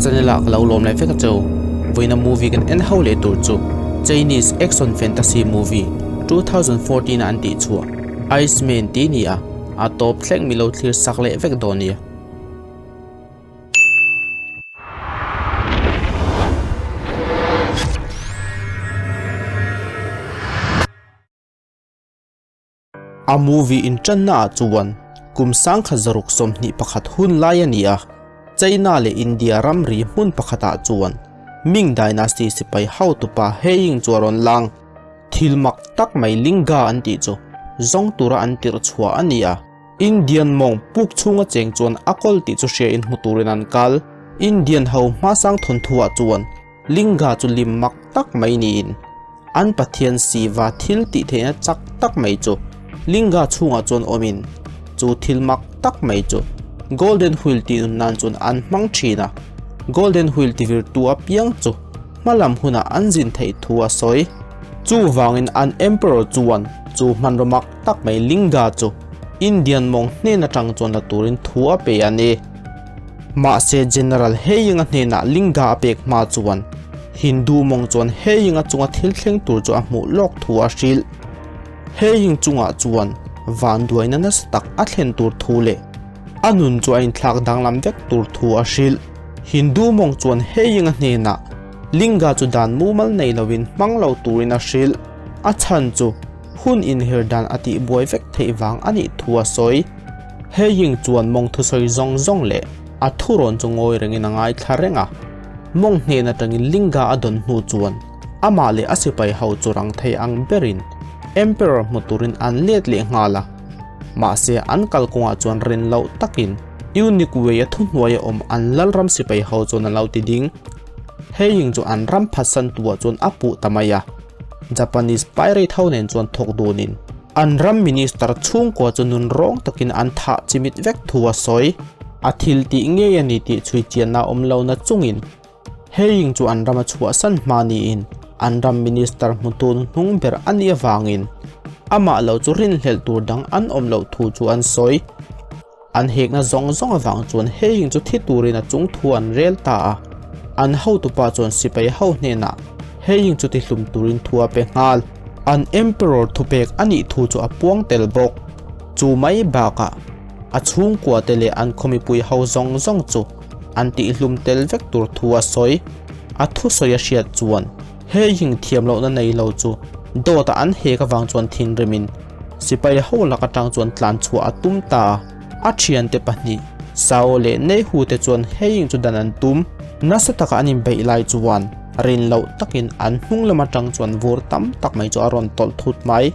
channel ah ka lo lawm leh vek a cheu. Vawiina movie kan en ho leh tur chu Chinese action fantasy movie 2014 a an tih chhuah Iceman tih a ni a, a tawp thleng mi lo thlir sak leh vek dawn nia. A movie inṭanna ah chuan kum 1921 hun lai a ni a, China leh India ramri hmun pakhatah chuan Ming Dynasty sipai hotupa Heiying chu a rawn lang. Thil mak tak mai Linga an tih chu zawng tura an tirh chhuah a ni a. Indian mawng puk chhunga cheng chuan a kawl tih chu hria in hmu turin an kal. Indian ho hmasang thawnthuah chuan Linga chu lim mak tak mai niin an pathian Siva thil tih theihna chak tak mai chu Linga chhungah chuan awmin chu thil mak tak mai chu Golden Wheel tih nun nan chuan an hmang thin a. Golden Wheel ti virtu apiang chu hmalam hunah an zin theih thu a sawi. Chuvangin an Emperor chuan chu hmanraw mak tak mai Linga chu Indian mawng hnen atang chuan la turin thu a pe a ni. Mahse General Heyinga hnenah Linga a pek hma chuan Hindu mawng chuan Heyinga chunga thil thleng tur chu a hmuh lawk thu a hrilh. Heying chungah chuan vanduaina nasa tak a thlen tur thu leh a nun chu a inthlak danglam vek tur thu a hrilh. Hindu mawng chuan Heyinga hnenah Linga chu dan mumal nei lovin hmang lo turin a hrilh. A chhan chu hun inher dan a tih buai vek theih vang a nih thu a sawi. Heying chuan mawng thusawi zawng zawng leh a thurawn chu ngawi rengin a ngaithla reng a. Mawng hnen atangin Linga a dawn hnu chuan amah leh a sipai ho chu rang thei ang berin Emperor hmu turin an let leh nghal a. Mahse an kalkawngah chuan rin loh takin Eunuch Wei-a thuhnuaia awm an lalram sipai ho chuan an lo ti ding. Heying chu an ram phatsan tuah chuan a puh ta mai a. Japanese pirate ho nen chuan thawk dunin an ram minister chhungkua chu nun rawng takin an thah chimit vek thu a sawi. A thil tih ngei a ni tih chhui chianna awm lo na chungin Heying chu an rama chhuahsan hma niin an ram minister hmutu hnung ber a nih avangin amah lo chu rinhlelh tur dang an awm loh thu chu an sawi. An hekna zawng zawng avang chuan Heying chu thi turin a chung thu an rel ta a. An hotupa chuan sipai ho hnenah Heying chu tihlum turin thu a pe nghal. An Emperor thupek a nih thu chu a puang tel bawk. Chu mai bakah a chhungkua te leh an khawmipui ho zawng zawng chu an tihlum tel vek tur thu a sawi. A thusawi a hriat chuan Heying thiam lohna nei lo chu dawt a an hek avang chuan thinrimin sipai ho lak atang chuan tlan chhuah a tum ta a. A thiante pahnih, Sao leh Nehu te chuan Heying chu dan an tum. Nasa taka an inbeih lai chuan rin loh takin an hnung lam atang chuan vur tam tak mai chu a rawn tawlh thut mai.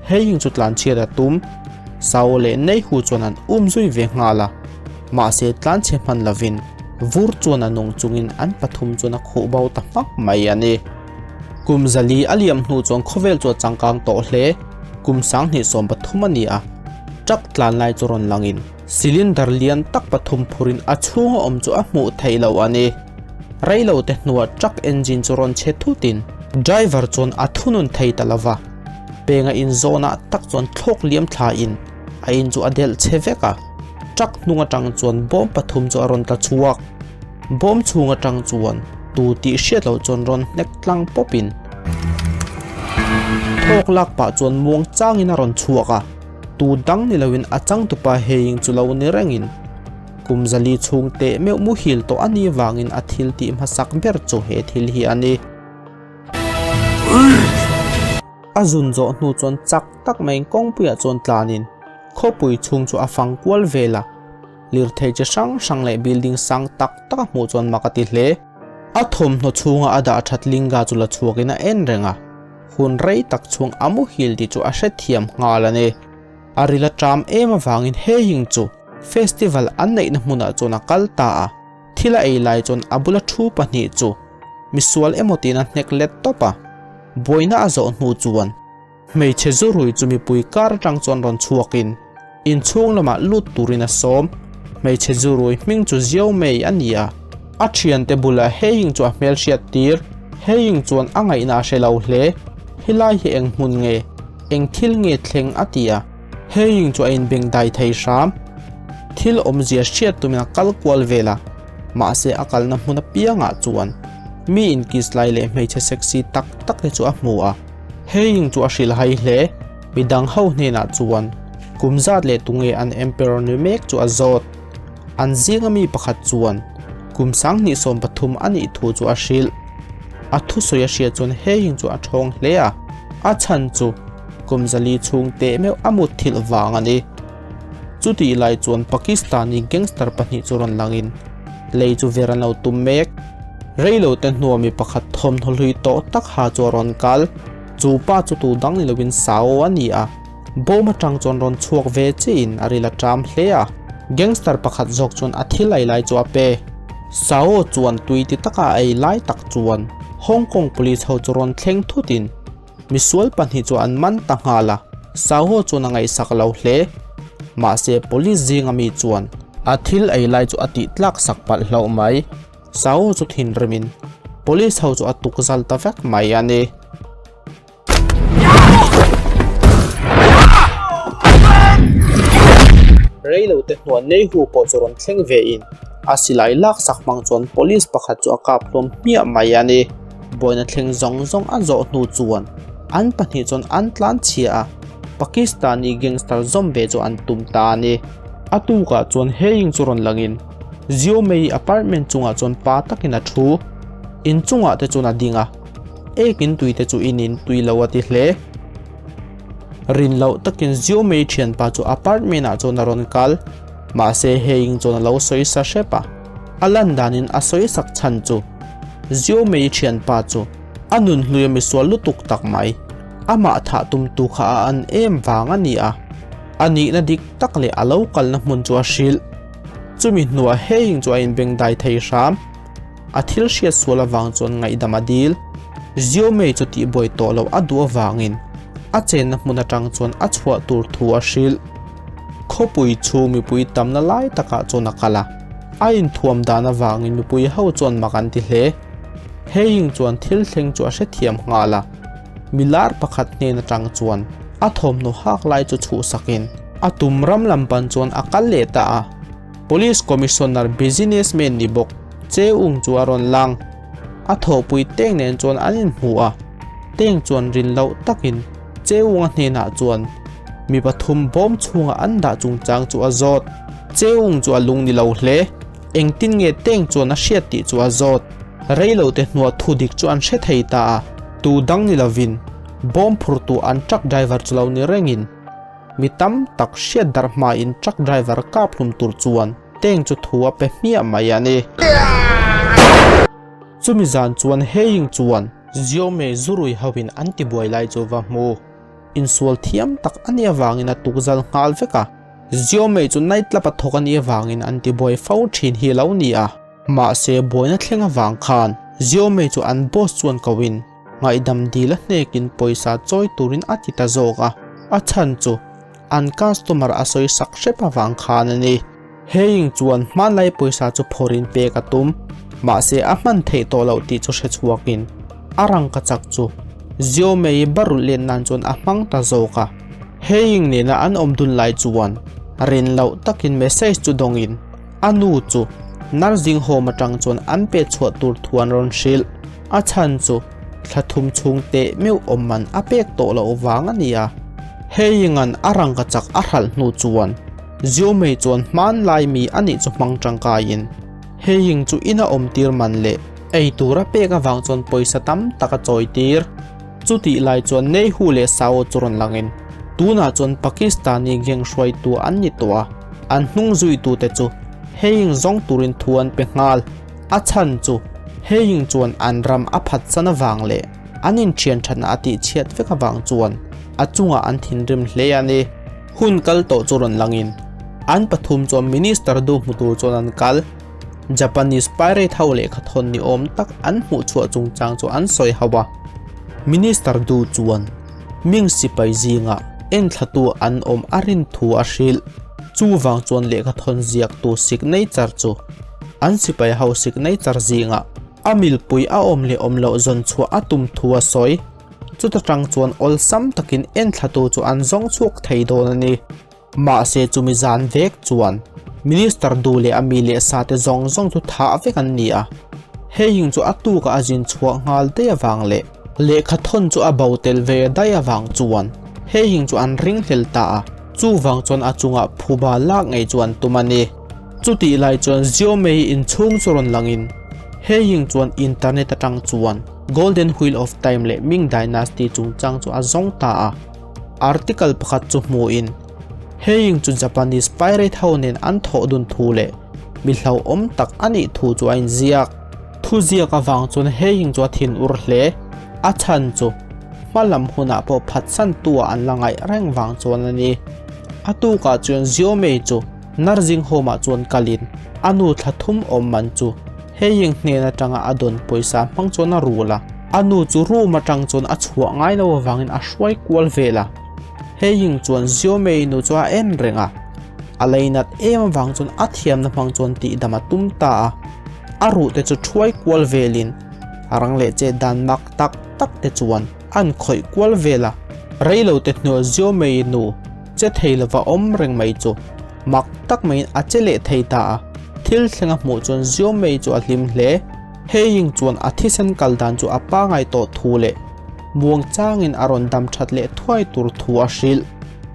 Heying chu tlan chhiat a tum. Sao leh Nehu chuan an um zui ve nghal a. Mahse tlan chhe hman lovin vur chuan a nung chungin an pathum chuan a khuh bo ta hmak mai a ni. Kum zali a liam hnu chuan khawvel chu a changkang tawh hle. Kum 2013 a ni a, truck tlan lai chu rawn langin cylinder lian tak pathum phurin a chhunga awm chu a hmuh theih loh a ni. Reilo te hnuah truck engine chu rawn chhe thutin driver chuan a thunun thei ta lova, penga inzawnah tak chuan thlawk liam thlain a in chu a delh chhe vek a, truck hnung atang chuan bawm pathum chu a rawn tla chhuak. Bawm chhung atang chuan tu tih hriat loh chuan rawn hnek tlang pawpin thawk lak pah chuan muang changin a rawn chhuak a, tu dang ni loin a changtupa heiing chu lo ni rengin kum zali chhung teh meuh muhil tawh a nih vangin a thil tih hmasak ber chu he thil hi a ni. A zun zawh hnu chuan chak tak maiin kawngpuiah chuan tlanin khawpui chhung chu a fang kual vel a, lirthei chi hrang hrang leh building sang tak tak a hmuh chuan mak a ti hle. A thawmhnaw chhunga a dah that Linga chu la chhuakin a en reng a, hun rei tak chhung a muhil tih chu a hrethiam nghal a ni. A ril a ṭam em avangin Heying chu festival an neihna hmunah chuan a kal ta a, thil a ei lai chuan a bula thu pahnih chu misual emaw tiin a hnek let tawp a, buaina a zawh hnu chuan hmeichhe zurui chu mipui kar atang chuan rawn chhuakin inchhung lamah lut turin a sawm. Hmeichhe zurui hming chu Ziau Mei a ni a, a thiante bulah Heying chu a hmelhriat tir. Heying chuan a ngaihna a hre lo hle, Helai hi eng hmun nge? Eng thil nge thleng? a ti a. Heying chu a inbeng dai thei hram. Thil awmzia hriat tumin a kal kual vel a. Mahse a kalna hmun apiangah chuan mi inkiss lai leh hmeichhe sexy tak tak te chu a hmu a. Heying chu a hrilhhai hle. Midang ho hnenah chuan kum zat leh tunge an emperor ni mek chu a zawt. An zinga mi pakhat chuan kum 2013 a nih thu chu a hrilh. A thusawi a hriat chuan Heying chu a thawng hle a, a chhan chu kum 400 chhung teh meuh a mutthilh vang a ni. Chutih lai chuan Pakistani gangster pahnih chu rawn langin lei chu ver an lo tum mek. Reilo te hnua mi pakhat thawmhnaw hlui tawh tak ha chu a rawn kal. Chu pa chu tu dang ni lovin Sao a ni a, bawm atang chuan rawn chhuak ve chiin a ril a ṭam hle a. Gangster pakhat zawk chuan a thil ei lai chu a pe. Sao chuan tui ti taka a ei lai tak chuan Hong Kong police ho chu rawn thleng thutin Misual pahnih chu an man ta nghal a, Sao chuan a ngaihsak lo hle. Mahse police zinga mi chuan a thil ei lai chu a tih tlak sak palh hlauh mai. Sao chu thinrimin police ho chu a tuk zal ta vek mai a ni. Reilo te hnuah Neihu pawh chu rawn thleng ve in a silai lak sak hmang chuan police pakhat chu a kap hlawm hmiah mai a ni. Buaina thleng zawng zawng a zawh hnu chuan an pahnih chuan an tlan chhia a, Pakistani gangster zawm ve chu an tum ta a ni. A tukah chuan Heying chu rawn langin Xiaomei apartment chungah chuan pa takin a thu. In chungah te chuan a ding a, ekin tui te chu inin tui lo a ti hle. Rin loh takin Xiaomei thianpa chu apartment ah chuan a rawn kal, mahse Heying chuan a lo sawi sa hrep a. A lan danin a sawi sak chhan chu Xiaomei thianpa chu a nun hlui a misual lutuk tak mai. Amah thah tumtu kha a an em vang a ni a, a nihna dik tak leh a lo kalna hmun chu a hrilh. Chumi hnuah Heying chu a inbengdai thei hram. A thil hriat sual avang chuan ngaihdam a dil. Xiaomei chu tihbuai tawh loh a duh avangin a chenna hmun atang chuan a chhuah tur thu a hrilh. Khawpui chhung mipui tamna lai takah chuan a kal a, a inthuam dan avangin mipui ho chuan mak an ti hle. Heying chuan thil thleng chu a hrethiam nghal a, milar pakhat hnen atang chuan a thawmhnaw hak lai chu chhuhsakin a tum ram lam pan chuan a kal leh ta a. Police Commissioner businessman ni bawk Cheung chu a rawn lang. A thawhpui Teng nen chuan an inhmu a, Teng chuan rin loh takin Cheunga hnenah chuan mi pathum bawm chhunga an dah chungchang chu a zawt. Cheung chu a lung ni lo hle. Engtin nge Teng chuan a hriat tih chu a zawt. Reilo te hnuah thudik chu an hre thei ta a, tu dang ni lovin bawm phurtu an truck driver chu lo ni rengin mi tam tak hriat darh hmain truck driver kap hlum tur chuan Teng chu thu a pe hmiah mai a ni. Chumi zan chuan Heying chuan Xiaomi zurui hoin an tibuai lai chu va hmu. Insual thiam tak a nih avangin a tukzal nghal vek a. Xiaomi chu night club a thawk a nih avangin an tibuai fo thin hi a lo ni a. Mahse buaina thleng avang khan Xiaomi chu an boss chuan koin ngaihdam dil a hnekin pawisa chawi turin a ti ta zawk a. A chhan chu an customer a sawi sak hrep avang khan a ni. Heying chuan hmanlai pawisa chu phawrhin pek a tum, mahse a hman theih tawh loh tih chu hre chhuakin a rangka chak chu Xiaomei barulh let nan chuan a hmang ta zawk a. Heying nena an awm dun lai chuan rin loh takin message chu dawngin a nu chu nursing home atang chuan an pe chhuah tur thu an rawn hrilh. A chhan chu thla thum chhung teh meuh awm man a pek tawh loh vang a ni a. Heyinga'n a rangka chak a hralh hnu chuan Xiaomei chuan hmanlai mi a nih chu hmang tangkaiin Heying chu ina awm tir man leh ei tura pek avang chuan pawisa tam tak a chawi tir. Chutih lai chuan Nehu leh Sao chu rawn langin tunah chuan Pakistani gang hruaitu an ni tawh a, an hnung zuitute chu Heying zawng turin thu an pe nghal. A chhan chu Heying chuan an ram a phatsan avang leh an inthian thatna a tihchhiat vek avang chuan a chungah an thinrim hle a ni. Hun kal tawh chu rawn langin an pathum chuan minister duh hmu tur chuan an kal. Japanese pirate ho lehkha thawn ni awm tak an hmuh chhuah chungchang chu an sawi ho a. Minister duh chuan Ming sipai zingah enthlatu an awm a rin thu a hrilh. Chuvang chuan lehkha thawn ziaktu signature chu an sipai ho signature zingah a milpui a awm leh awm loh zawn chhuah a tum thu a sawi. Chuta tang chuan awlsam takin enthlatu chu an zawng chhuak thei dawn a ni. Mahse chumi zan vek chuan Minister Du leh a mi leh sa te zawng zawng chu thah vek an ni a. He Ying chu a tuka a zin chhuah nghal daih avang leh lehkha thawn chu a bo tel ve daih avang chuan He Ying chu an ringhlel ta a, chuvang chuan a chungah phuba lak ngei chu an tum a ni. Chutih lai chuan Xiaomi inchhung chu rawn langin He Ying chuan internet atang chuan Golden Wheel of Time leh Ming Dynasty chungchang chu a zawng ta a. Article pakhat chu hmuhin He Ying chu Japanese pirate ho nen an thawh dun thu leh mi hlauhawm tak a nih thu chu a inziak. Thuziak avang chuan He Ying chu a thin ur hle. A chhan chu hma lam hunah pawh phatsan tu ah an la ngaih reng vang chuan a ni. A tukah chuan Xiaomi chu Nursing home ah chuan kalin a nu thla thum awm man chu He Ying hnen atanga a dawn pawisa hmang chuan a rul a, a nu chu room atang chuan a chhuah ngai lo avangin a hruai kual vel a. He Ying chuan Xiaomei nu chu a en reng a, a leinat em avang chuan a thiamna hmang chuan tihdam a tum ta a, a ruh te chu thuai kual velin a rang leh chet dan mak tak tak te chuan an khawih kual vel a. Reilo te hnuah Xiaomei nu che thei lova awm reng mai chu mak tak maiin a che leh thei ta a, thil thleng a hmuh chuan Xiaomei chu a hlim hle. He Ying chuan a thisen kal dan chu a pangai tawh thu leh muang changin a rawn dam that leh thuai tur thu a hrilh.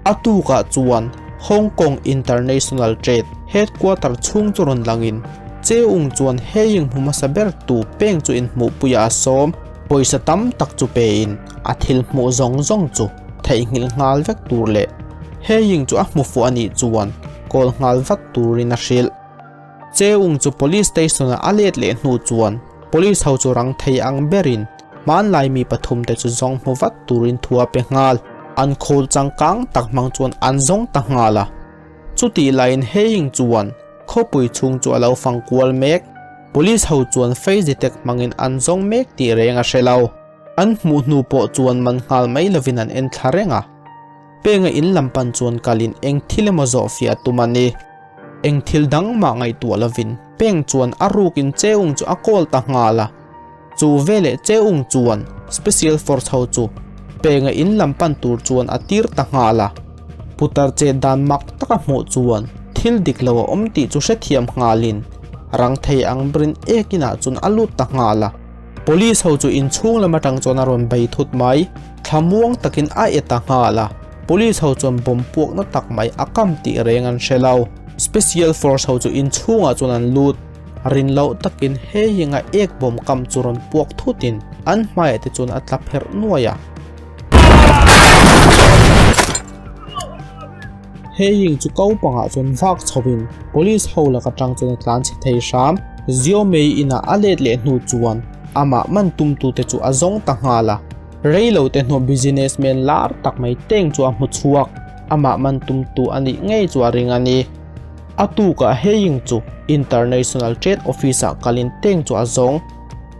A tukah chuan Hong Kong International Trade Headquarter chhung chu rawn langin Cheung chuan He Ying hmu hmasa ber tu peng chu inhmuhpuiah a sawm. Pawisa tam tak chu pein a thil hmuh zawng zawng chu theihnghilh nghal vek tur leh He Ying chu a hmu fuh a nih chuan kawl nghal vat turin a hrilh. Cheung chu police station-ah a let leh hnu chuan police ho chu rang thei ang berin hmanlai mi pathum te chu zawng hmu vat turin thu a pe nghal. An khawl changkang tak hmang chuan an zawng ta nghal a. Chutih laiin He Ying chuan khawpui chhung chu a lo fang kual mek. Police ho chuan face detect hmangin an zawng mek tih reng a hre lo. An hmuh hnu pawh chuan man nghal mai lovin an en thla reng a. Penga in lam pan chuan kalin eng thil emaw zawh fiah a tum a ni. Eng thil dang mah ngaihtuah lovin Peng chuan a rukin Cheung chu a call ta nghal a. Chu veleh Cheung chuan Special Force ho chu Penga in lam pan tur chuan a tir ta nghal a. Putar chet dan mak taka hmuh chuan thil dik lo a awm tih chu hrethiam nghalin rang thei ang berin ek inah chuan a lut ta nghal a. Police ho chu inchhung lam atang chuan a rawn bei thut mai. Thlamuang takin a e ta nghal a, Police ho chuan bomb puakna tak mai a kam tih reng an hre lo. Special Force ho chu inchhungah chuan an lut. Rin loh takin he hinga ek bomb kam chu rawn puak thutin an hmaiah te chuan a tla pherh nuai a. He hing chu ko pangah chuan vak chhovin Police ho laka tang chuan a tlan chhe thei hram. Xiaomei inah a let leh hnu chuan amah man tumtute chu a zawng ta nghal a. Reilo te hnuah businessman lar tak mai teng chu a hmu chhuak. Amah man tumtu a nih ngei chu a ring a ni. A tukah He Ying chu International Trade Office-ah kalin teng chu a zawng.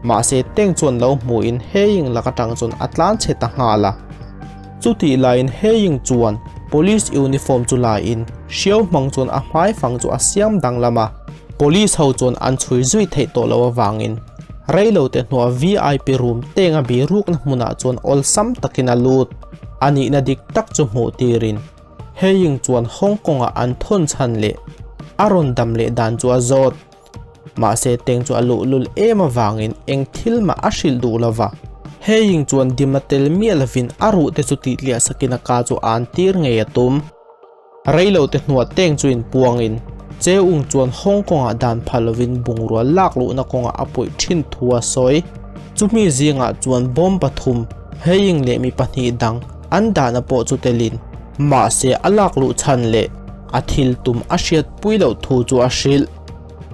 Mahse teng chuan lo hmuhin He Ying laka tang chuan a tlan chhe ta nghal a. Chutih laiin He Ying chuan Police uniform chu laiin hriau hmang chuan a hmai fang chu a siam danglam a, Police ho chuan an chhui zui theih tawh loh avangin reilo te hnuah VIP room tenga birukna hmunah chuan awlsam takin a lut. A nihna dik tak chu hmuh tirin He Ying chuan Hong Kong-ah an thawn chhan leh a rawn dam leh dan chu a zawt. Mahse teng chu a luhlul em avangin eng thil mah a hrilh duh lo va. He Ying chuan dim a tel miah lovin a ruh te chu tih tliah sakin a ka chu an tir ngei a tum. Reilo te hnuah teng chu inpuangin Cheung chuan Hong Kong-ah dan phal lovin bungrua lak luhna kawngah a puih thin thu a sawi. Chumi zingah chuan bomb pathum, He Ying leh mi pahnih dang an dahna pawh chu telin mahse a lak luh chhan leh a thil tum a hriatpui loh thu chu a hrilh.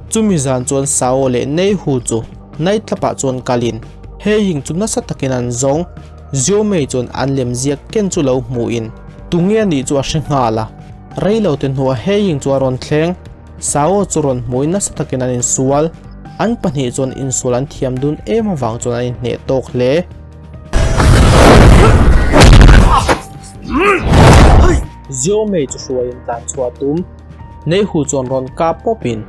Chumi zan chuan Sao leh Nei Hu chu night club ah chuan kalin He Ying chu nasa takin an zawng. Xiao Mei chuan an lem ziak ken chu lo hmuhin tunge a nih chu a hre nghal a. Reilo te hnuah He Ying chu a rawn thleng. Sao chu rawn hmuhin nasa takin an insual. An pahnih chuan insual an thiam dun em avang chuan an inhneh tawk hle. Xiao Mei chu hruaiin tlan chhuah a tum. Nei hu chuan rawn kap pawpin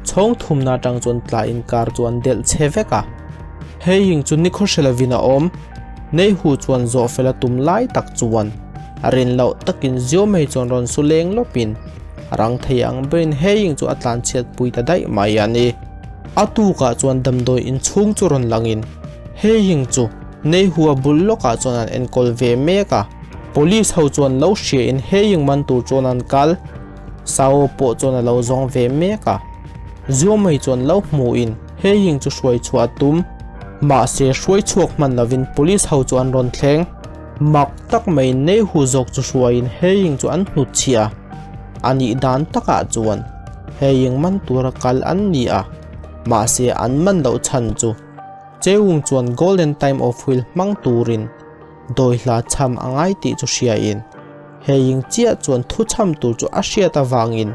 chhawng thumna atang chuan tla inkar chu an delh che vek a. He Ying chu nikhaw hre lovin a awm. Nei hu chuan zawh fel a tum lai tak chuan a rin loh takin Xiaomei chuan rawn su leng lawpin Rang thei ang berin Heying chu a tlanchhiat pui ta daih mai a ni. A tukah chuan damdawi inchhung chu rawn langin Heying chu Neihua bul lawkah chuan an enkawl ve mek a. Police ho chuan lo hriain Heying man tur chuan an kal. Sao pawh chuan a lo zawng ve mek a. Zuamei chuan lo hmuhin Heying chu hruai chhuah a tum. Mahse hruai chhuak hman lovin police ho chu an rawn thleng. Mak tak maiin Neihu zawk chu hruaiin Heying chu an hnut chhiah a. A nih dan takah chuan Heying man tura kal an ni a, mahse an man loh chhan chu Cheung chuan Golden Time of Wheel hmang turin dawi hla chham a ngai tih chu hriain Heying chiah chuan thu chham tur chu a hriat avangin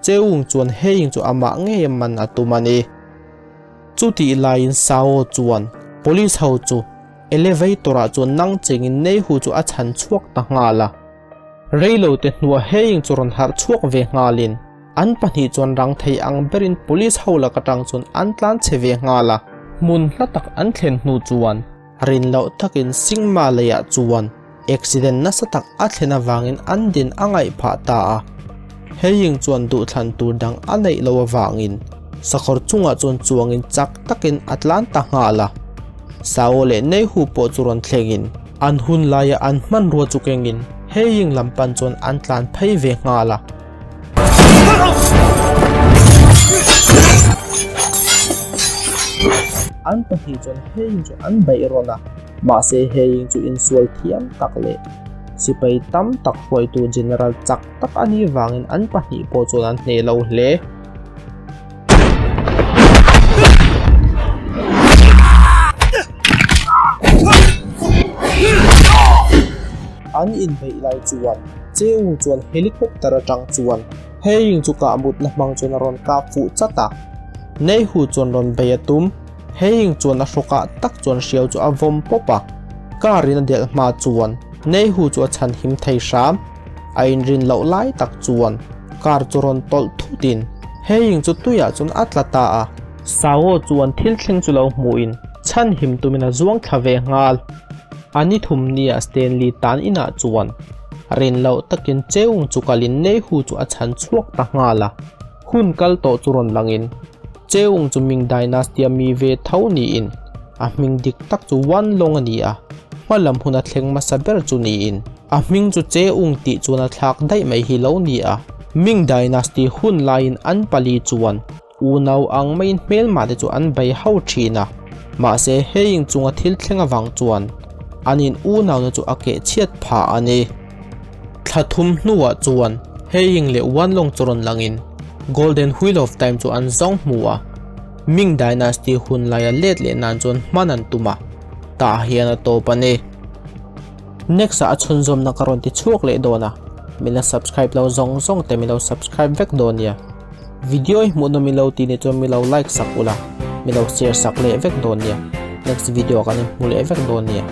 Cheung chuan Heying chu amah ngei man a tum a ni. Chutih laiin Sao chuan police ho chu elevator ah chuan nang chengin Neihu chu a chhan chhuak ta nghal a. Reilo te hnuah Heying chu rawn harh chhuak ve nghalin an pahnih chuan rang thei ang berin police ho lak atang chuan an tlan chhe ve nghal a. Hmun hla tak an thlen hnu chuan rin loh takin Singma leiah chuan accident nasa tak a thlen avangin an din a ngaih phah ta a. Heying chuan duhthlan tur dang a neih loh avangin sakawr chungah chuan chuangin chak takin a tlan ta nghal a. Sao leh Neihu pawh chu rawn thlengin an hun laia an hmanrua chu kengin Heying lam pan chuan an tlan phei ve nghal a. An pahnih chuan Heying chu an beih rawn a. Mahse Heying chu insual thiam tak leh sipai tam tak hruaitu general chak tak a nih vangin an pahnih pawh chuan an hneh lo hle. An inbeih lai chuan Cheung chuan helicopter atang chuan Heying chu kah mutna hmang chuan a rawn kap fuh chat a. Neihu chuan rawn bei a tum. Heying chuan a hrawkah tak chuan hriau chu a vawm pawp a, car in a delh hma chuan Neihu chu a chhan him thei hram. A inrin loh lai tak chuan car chu rawn tawlh thut in Heying chu tuiah chuan a tla ta a. Sao chuan thil thleng chu lo hmuhin chhan him tumin a zuang thla ve nghal. A ni thum nia Stanley tan inah chuan rin loh takin Cheung chu kalin Neihu chu a chhan chhuak ta nghal a. Hun kal tawh chu rawn langin Cheung chu Ming Dynasty-a mi ve tho niin a hming dik tak chu Wan Long a ni a, hma lam hun a thleng hmasa ber chu niin a hming chu Cheung tih chuan a thlak daih mai hi lo ni a. Ming Dynasty hun laiin an pali chuan unau ang maiin hmelmah te chu an bei ho thin a, mahse heiing chunga thil thleng avang chuan an in unauna chu a keh chhiat phah a ni. Thla thum hnuah chuan Heying leh Wanlong chu rawn langin Golden Wheel of Time chu an zawng hmu a, Ming Dynasty hun laia let leh nan chuan hman an tum a, tah hian a tawp a ni. Next ah a chhunzawmna ka rawn ti chhuak leh dawn a, min la subscribe lo zawng zawng te min lo subscribe vek dawn nia. Video i hmuh nawm ilo tih ni chuan min lo like sak ula, min lo share sak leh vek dawn nia. Next video ah kan inhmu leh vek dawn nia.